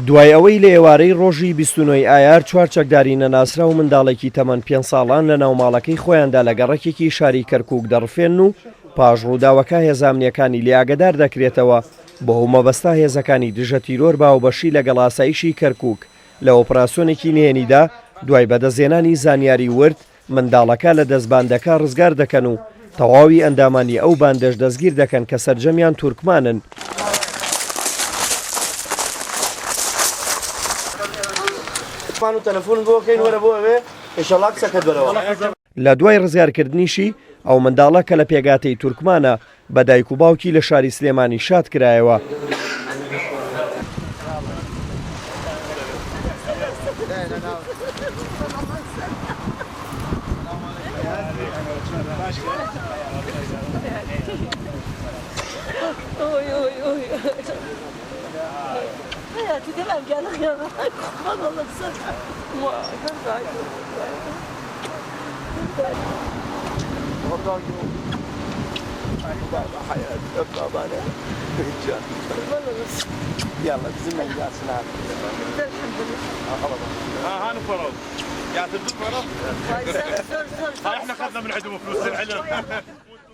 دوای ئەوەی لە ئێوارەی ڕۆژی 29 ی ئایار چوار چەکداری نەناسراو منداڵێکی تەمەن پێنج ساڵان لە ناو ماڵەکەی خۆیاندا لە گەڕەکێکی شاری کەرکووک دەڕفێنن و پاش ڕووداوەکە هێزە ئەمنییەکانی لێ ئاگەدار دەکرێتەوە، بۆ ئەو مەبەستە هێزەکانی دژە تیرۆر بە هاوبەشی لەگەڵ ئاسایشی کەرکووک لە ئۆپراسیۆنێکی نهێنیدا دوای بەدەستهێنانی زانیاری ورد منداڵەکە لە دەست باندەکە ڕزگار دەکەن و تەواوی ئەندامانی ئەو باندەش دەستگیر دەکەن کە سەرجەمیان تورکمانن. لە دوای ڕزگارکردنیشی، ئەو منداڵە کە لە پێکهاتەی تورکمانە، بە دایک و باوکی لە شاری سلێمانی شاد کرایەوە.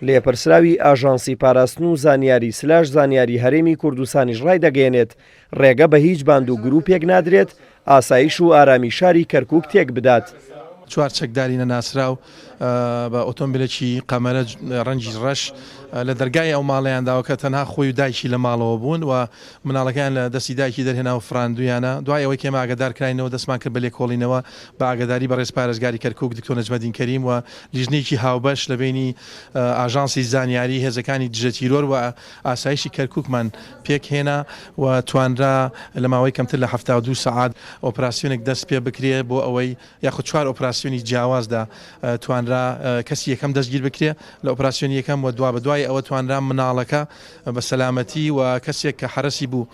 لێپرسراوی ئاژانسی پاراستن و زانیاری سلاش زانیاری هەرێمی کوردستانیش ڕایدەگەیەنێت، ڕێگە بە هیچ باند و گروپێک نادرێت ئاسایش و ئارامی شاری کەرکوک تێک بدات. چوار چەکداری نەناسراو بە ئۆتۆمبیلێکی قەمەرە ڕەنگی ڕەش لە دەرگای ئەو ماڵەیان داوە کە تەنها خۆی و دایکی لە ماڵەوە بوون و مناڵەکەیان لە دەستی دایکی دەرهێنا و فڕاندوویانە. دوای ئەوەی کە ئێمە ئاگادار کراینەوە دەستمان کرد بە لێکۆڵینەوە بە ئاگاداری بەڕێز پارێزگاری کەرکوک دکتۆر نەجمەدین کەریم و لیژنەیەکی هاوبەش لە بەینی ئاژانسی زانیاری هێزەکانی دژە تیرۆر و ئاسایشی کەرکوکمان پێکهێنا و توانرا لە ماوەی کەمتر لە 72 سەعات ئۆپراسیۆنێک دەست پێ بکرێ بۆ ئەوەی یاخود چوار ئۆپراسیۆنی جیاوازدا توانرا کەسی یەکەم دەستگیر بکرێ لە ئۆپراسیۆنی یەکەم و دوابەدوای ئەوە توانرا مناڵەکە بە سەلامەتی و کەسێک کە حەرەسی بوو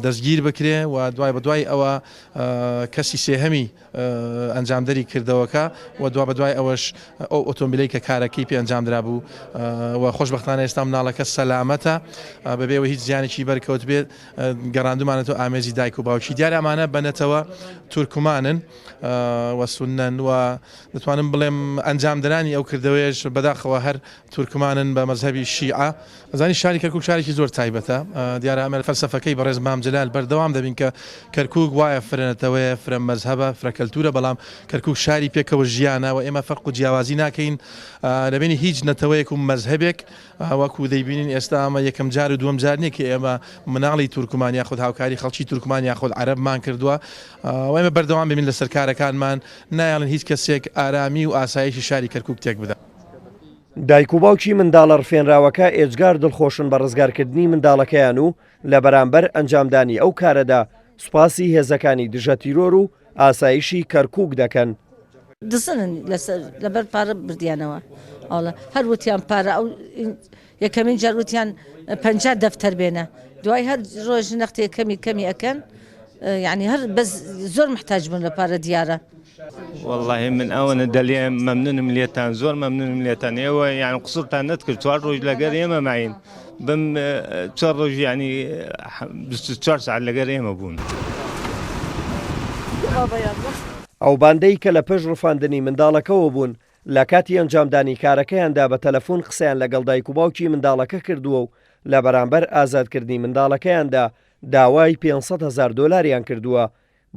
دەستگیر بکرێ و دوای بەدوای ئەوە کەسی سێهەمی ئەنجامدەری کردەوەکە و دوابەدوای ئەوەش ئەو ئۆتۆمبیلەی کە کارەکەی پێ ئەنجامدرابوو و خۆشبەختانە ئێستا مناڵەکە سەلامەتە بەبێ ئەوەی هیچ زیانێکی بەرکەوتبێت گەڕاندومانەتەوە ئامێزی دایک و باوکی دیارە ئەمانە بە نەتەوە تورکمانن و سوننەن و دەتوانم بڵێم ئەنجامدرانی ئەو کردەوەیەش بەداخەوە هەر تورکمانن بە مەزهەبی شیعە. ئەزانی شاری کەرکوک شارێکی زۆر تایبەتە، دیارە ئەمە فەلسەفەکەی بەڕێز مام جەلال بەردەوام دەبین کە کەرکوک وایە فرە نەتەوەیە، فرە مەزهەبە، فرە کەلتورە، بەڵام کەرکوک شاری پێکەوە ژیانە و ئێمە فەرق و جیاوازی ناکەین لەبەینی هیچ نەتەوەیەک و مەزهەبێک، وەکو دەیبینین ئێستا ئەمە یەکەم جار و دووەم جار نییە کە ئێمە مناڵی تورکمان یاخود هاوکاری خەڵکی تورکمان یاخود عەرەبمان کردووە و ئێمە بەردەوام دەبین لەسەر کارەکانمان، نایەڵین هیچ کەسێک ئارامی و ئاسایشی شاری کەرکوک تێکبدات. دایک و باوکی منداڵە ڕفێنراوەکە ئێجگار دڵخۆشن بە ڕزگارکردنی منداڵەکەیان و لە بەرامبەر ئەنجامدانی ئەو کارەدا سوپاسی هێزەکانی دژە تیرۆر و ئاسایشی کەرکوک دەکەن. دزنن لەسەر لەبەر پارە بردیانەوە ئەوڵە هەر وتیان پارە ئەو یەکەمین جار وتیان 50 دەفتەر بێنە دوای هەر ڕۆژ نەختێ کەمی کەمی ئەکەن یعنی هەر بەس زۆر محتاج بوون لە پارە دیارە. واللهی من ئەوەنە دەلێ مەمنونم لێتان زۆر مەمنونم لێتان ئێوە یان قسوورتان نەتکرد چوار ڕۆژ لەگەر ئێمە ماین بم چوار ڕۆژ ینی 24 ساعت لەگەر ئێمە بوون. ئەو باندەی کە لە پشت ڕفاندنی منداڵەکەوە بوون، لە کاتی ئەنجامدانی کارەکەیاندا بە تەلەفۆن قسەیان لەگەڵ دایک و باوکی منداڵەکە کردووە و لە بەرامبەر ئازادکردنی منداڵەکەیاندا داوای 500 هەزار دۆلاریان کردووە،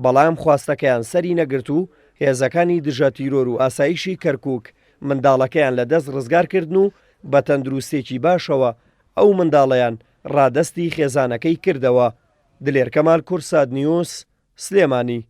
بەڵام خواستەکەیان سەری نەگرت و هێزەکانی دژە تیرۆر و ئاسایشی کەرکوک منداڵەکەیان لە دەست ڕزگار کردن و بە تەندروستێکی باشەوە ئەو منداڵەیان ڕادەستی خێزانەکەی کردەوە. دلێر کەمال کوردسات نیوز، سلێمانی.